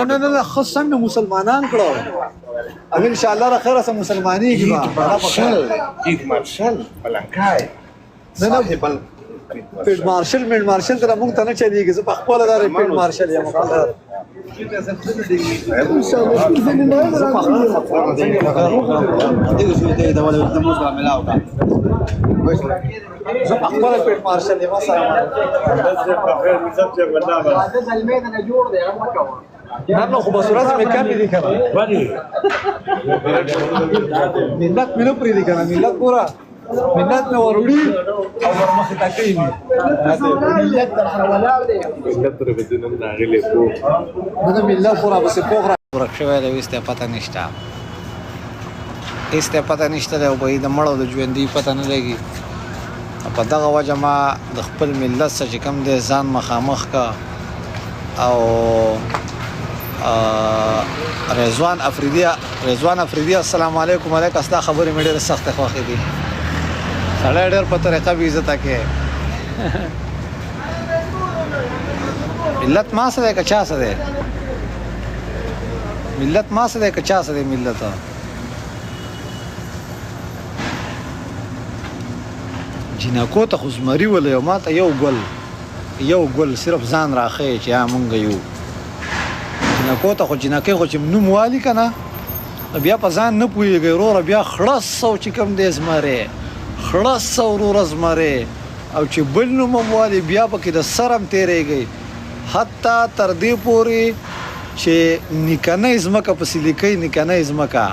نه نه نه، خو سم مسلمانان کړو او ان شاء الله خیر سم مسلمانېږي فیلډ به الله په خیر. مارشل، فیلډ مارشل ملنګای نه نه، صاحب فیلډ مارشل، فیلډ مارشل تر موږ ته نه چلیږي. زه په خپل دار فیلډ مارشل یم. زه په زه په خپل فیلډ مارشل یم. السلام علیکم. نه نو، خو بس ورځ مې کمې دي کنه، ملت مې نه پرېږدي کنه. ملت ګوره، ملت مې وروړي او ورمخې ته کوي مې. نه نه، ملت خو رابسې پوخ را ورک شوی دی، هیڅ ته پته نشته، هیڅ ته پته نشته دی او به د مړو د ژوندي پته نه لګي. په دغه وجه ما د خپل ملت سره چې کوم دی ځان مخامخ کا. او رضوان افریدی، رضوان افریدی، السلام علیکم. علیکم. ستا خبرې مې ډېرې سختې خوښې دي. سړی ډېر په طریقه بې عزته کې. ملت ما سره که چا سره؟ ملت ما سره که چا سره؟ ملت جنکو ته خو زمری ولې او ما ته یو ګل، یو ګل صرف ځان راخی چې ها مونږ یو. جنکو ته خو جنکې خو چې نوم والی کنه بیا په ځان نه پوهېږي وروره. بیا خړس او چې کوم دی زمری، خړس او وروره زمری، او چې بل نوم هم والي بیا پکې د سر هم تېرېږي، حتی تر دې پورې چې نیکنۍ ځمکه پسې لیکئ، نیکنۍ ځمکه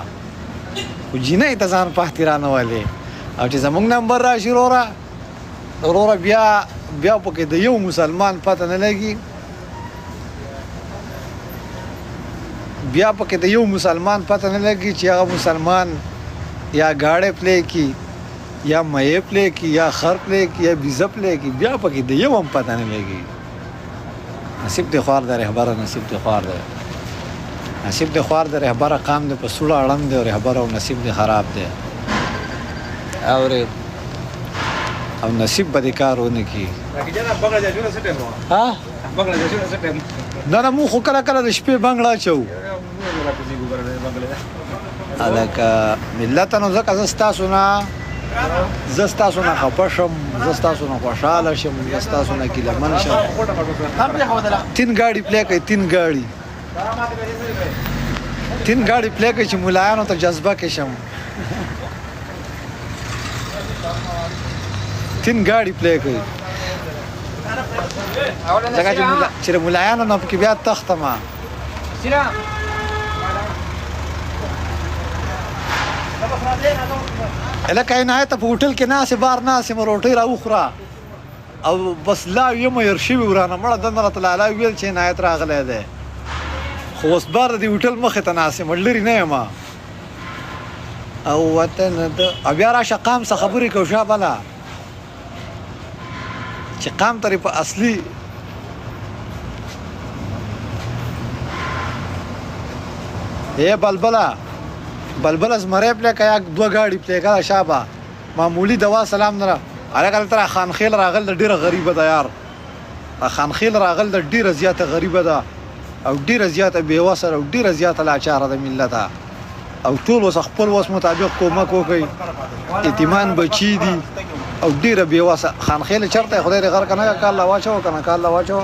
خو جینۍ ته ځان پاتې رانه ولې. او چې زمونږ نمبر راشي وروره، وروره بیا پکې د یو مسلمان پته نه لګي، بیا پکې د یو مسلمان پته نه لګي چې هغه مسلمان یا گاړی پلی کی یا مې پلی کی یا خر پلی کی یا بیزه پلی کی، بیا پکې د یو هم پته نه لګي. نصیب دی خوار دی رهبره، نصیب دی خوار دی، نصیب دی خوار دی رهبره. قام دی په سوړه اړم دی رهبره او نصیب دی خراب دی اورې او نصیب به دې کار ونه کړي. ها نه نه، مونږ خو کله کله د شپې بنګړه اچوو. هلکه ملت، نو ځکه زه ستاسو نه خفه شم، زه ستاسو نه خوشحاله شم، زه ستاسو نه ګیله من شم. تین گاڑی پلی کوي، تین گاڑی، تین گاڑی پلی کوي چې ملایانو ته جذبه کې شم. تین گاڑی پلی کوي ځکه چې ملایانو نه پکې بیا تختمه. لکه عنایت په هوټل کې ناسې، بار ناسې مو روټۍ را وخوره او بس لا یم ير شوي ورانه مړه دنه راته لالا ویل چې عنایت راغلی دی، خو اوس بار د هوټل مخې ته ناست یم، لرې نه یم. او وطن د او بیا راشه قام څخه خبرې کوو. شابله چې قام ترې په اصلي اے بلبله، بلبله زمری پلی که یا دوه ګاډي پلی که. شابه معمولی دوا سلام نه هلکه. دلته خانخیل راغل ده، ډېره غریبه ده یار. خانخیل راغل ده، ډېره زیاته غریبه ده او ډېره زیاته بېوسه ده او ډېره زیاته لاچاره ده ملته. او ټول اوس خپل وس مطابق کومک وکړي، یتیمان بچی دي او ډېره بېوسه. خانخیل چرته؟ خدای دې غر کنه. کال لا واچو کنه، کال لا واچو،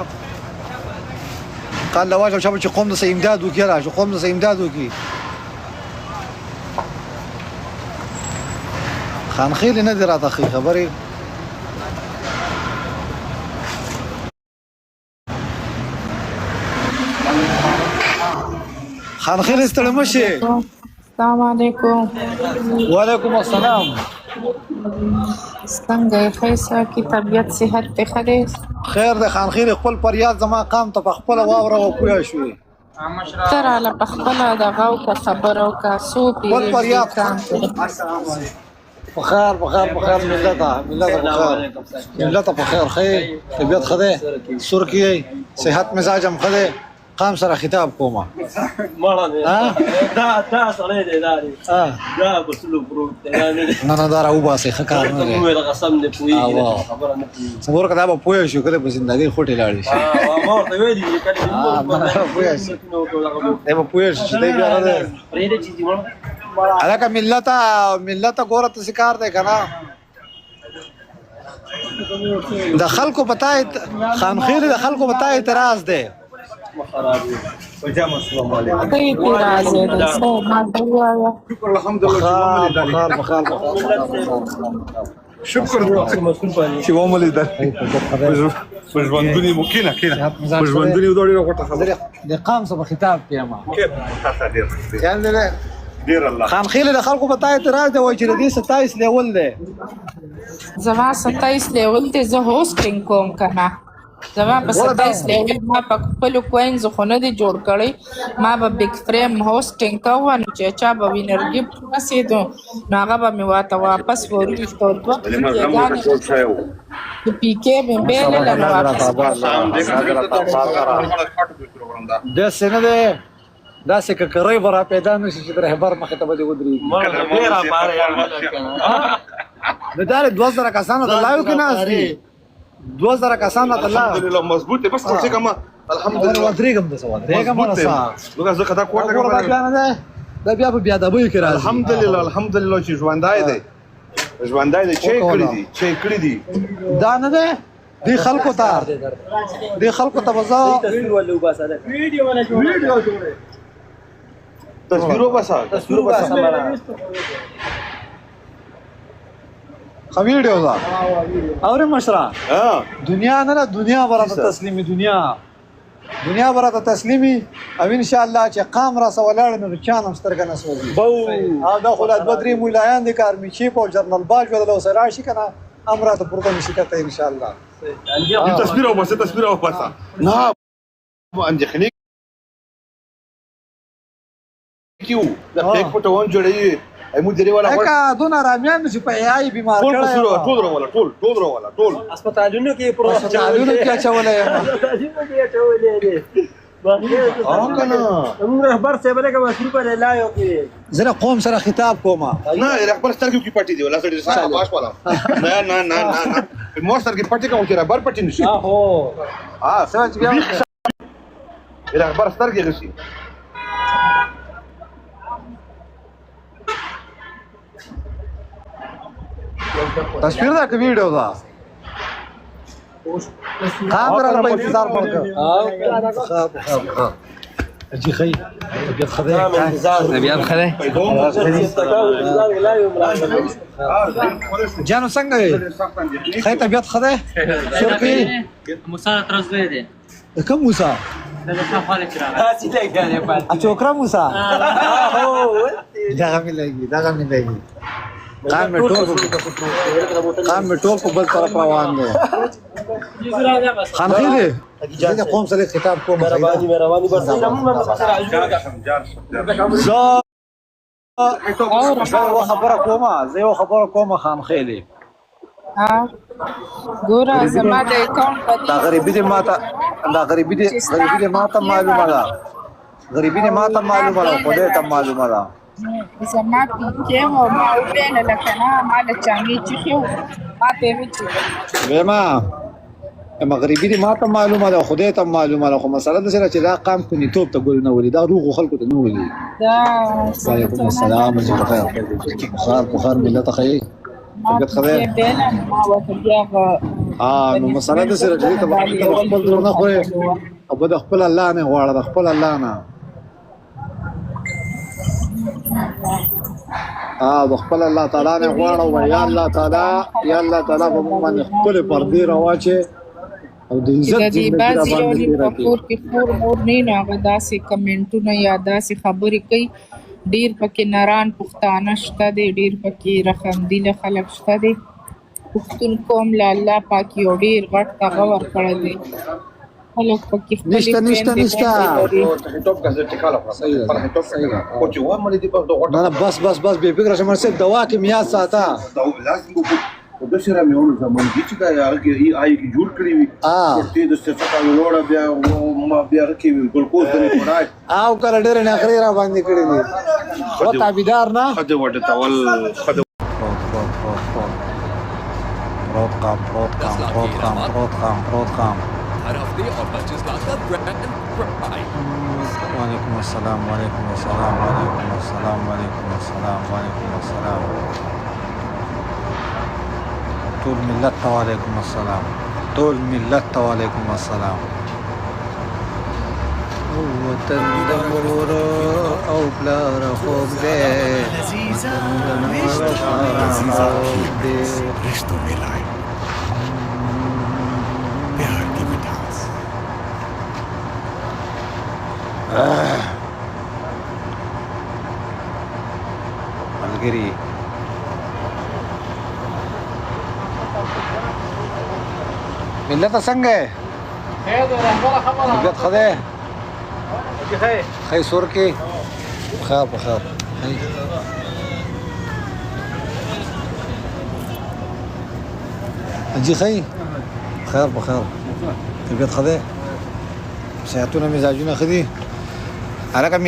کال لا واچو چې قوم د څه امداد وکړي، راشه قوم د څه امداد وکړي. خانخیل نه دی راته ښې خبرې. خانخیل ستړی مه شې. السلام علیکم. وعلیکم السلام. څنګه یې؟ ښه یې کی؟ طبیعت صحت دې ښه دی؟ خیر دی خانخیل. خپل فریاد زما قام ته په خپله واوره او پوه شوې. ته راله په خپله دغه وکړه، خبره وکړه، څو خپل پیریډ دې فریاد کام کړی؟ په خیر، په خیر، په خیر ملته، ملته په خیر، ملته په خیر. ښه طبیعت ښه دی؟ سور کې صحت مزاج هم ښه دی؟ قام سره خطاب کوم. مړه دی دا دا سړی دی، دا دی، دا په سلو پروت دی، دا نه دی. نه نه، دا راوباسئ، ښه کار نه دی. وویل قسم دې پوهېږي نه، خبره نه پوهېږي. څنګه که دا به پوه شو، کله په زندګۍ خوټې لاړې شي. ما ورته ویلي چې کله پوه شي، دی به پوه شي چې دی بیا نه دی. پرېږده چې ځي مړه. هلکه ملته، ملته ګوره ته څه کار دی که نه؟ د خلکو په تا خانخېلې، د خلکو په تا اعتراض دی. څه اعتراض دی؟ څه ماته ووایه. شکر الحمدلله. بخار بخار. شکر چې وملیدل په ژوندوني مو. کینه کینه، په ژوندوني ډېره غوټه خبره. د قام سره خطاب کېم. ډېر ډېر الله. خانخېلې، د خلکو په تا اعتراض دی، وایي چې د دې 27 لیول دی. زما 27 لیول دی، زه hosting کوم که نه؟ زما په 27 لیول ما په خپلو coins خو نه دی جوړ کړی، ما به big frame hosting کوه، نو چې چا به winner gift رسېدو نو هغه به مې واته واپس ورویشت، او دوه پیکېګانې چې پیکې مې بېلله نو واپس. داسې نه دی، داسې ککرۍ به را پیدا نه شي چې د رهبر مخې ته به دې ودرېږي. نو دا 2000 کسانو ته live کې ناست دي، 2000 کسان راته لا. الحمدلله مضبوط دی، بس خو څه کما الحمدلله. ودرېږم، د څه ودرېږم ورسه. لکه زه خطا کوټه کوم، دا بیا نه ده، دا بیا په بیادبۍ کې راځي. الحمدلله الحمدلله چې ژوندای دی، ژوندای دی، چې کړی دي، چې کړی دي. دا نه ده، دی خلکو ته، دی خلکو ته بزا تصویر ولې وباسه، ویډیو ولا جوړه، ویډیو جوړه، تصویر وباسه، تصویر وباسه. خو ویډیو دا اورې مشره. دنیا نه نه، دنیا براته تسلیمي، دنیا دنیا براته تسلیمي، او ان شاء الله چې قام را سره ولاړ نو چا هم سترګه نه سوځي. او دا خو لا دوه درې مولایان دي، army chief او جنرال باجوه له سره راشي که نه، هم راته پورته نشي کته ان شاء الله. تصویر وباسه، تصویر وباسه. نه اندېښنې کیو د پیک پټون جوړوي ایمو درې والا. لکه دون آرامیان چې په ای بیمار ټول تصویر ټول راولا، ټول ټول راولا، ټول هسپتالونو کې پرو هسپتالونو کې اچولې یم، هسپتالونو کې اچولې دي. او کنه موږ رهبر صاحب لکه مصروف دی live کې. زه قوم سره خطاب کوم. نه، رهبر سترګې کې پټې دي ولا سړي سره باش والا. نه نه نه نه نه، مور سترګې پټې کوم چې رهبر پټې نشي. هو ها، سمج بیا رهبر سترګې غشي. تصویر دا که ویډیو دا؟ قام را په انتظار ورکړ. جی خی طبیعت ښه دی؟ طبیعت ښه دی؟ جانو څنګه یې؟ ښه طبیعت ښه دی؟ څوک یې؟ موسی تر زوی دی. کوم موسی؟ چوکرا موسی؟ دغه مې لګي، دغه مې لګي. قام مې ټول، قام مې ټول په بل طرف روان دی. خانخېلې، زه د قوم سره خطاب کوم. مهرباني مهرباني، بس زه یوه خبره کوم، زه یوه خبره کوم خانخېلې. ګوره زما د اکاونټ په دا غریبي دې ماته، دا غریبي دې، غریبي دې ماته معلومه ده، غریبي دې ماته معلومه ده، خدای ته معلومه ده. زما پیکې و، ما وبېلله که نه، ما له چانې چیخې و، ما ته یې وچې. ویما مغربي دې ماته معلومه ده، خدای ته معلومه ده، خو مسله ده چې دا قام کونیتوب ته ګل نه ولي، دا روغو خلکو ته نه ولي. دا وعلیکم السلام، بخیر بخیر بخیر. ملت ښه طبیعت ښه دی؟ نو مسله ده سره چې ته خپل درونه خورې او به د خپل الله نه غواړه، د خپل الله نه، د خپل الله تعالی نه غواړه او یا الله تعالی، یا الله تعالی په موږ باندې خپل پردې راواچې او د عزت د دې زندګي را بعضې یو باندې نیم تېره په کړي. کور کې خور مور نه نو هغه داسې کمنټونه یا داسې خبرې کوي. ډیر پکې نران پښتانه شته دی، ډیر پکې رحمدله خلک شته دی. پښتون قوم له الله پاک یو ډیر غټ دغه ورکړی دی، خلک پکې خپلې نشته نشته خویندې نشته. میندې لري. صحیح ده، صحیح ده. نه نه، بس بس بس، بې فکره شه. مرسل دوا کې میاد ساته. خو داسې را مې وړو زمانګي چې دا هغه کې ای آی کې جوړ کړی وي ورته د څه څه وړه بیا ما بیا هغه کې ګلکوز درې خوراک او کله ډېر نخرې را باندې کړې دي و تابعدار نه خدای وډه تول خدای پروت پروت پروت پروت پروت قام پروت قام پروت قام پروت قام پروت قام हर हफ्ते और 25 लाख का ग्रैंड प्राइज وعلیکم السلام وعلیکم السلام وعلیکم السلام وعلیکم السلام وعلیکم السلام ټول ملت ته وعلیکم السلام ټول ملت ته وعلیکم السلام وطن د مور او پلار خوږ دی وطن د مور او پلار خوږ دی रिश्तों में लाए प्यार की मिठास ملګري ملت څنګه یې؟ طبیعت ښه دی؟ ښه سور کې خیر په خیر جی ښه خیر په خیر طبیعت ښه دی؟ صحتونه مزاجونه ښه دي؟ هلکه.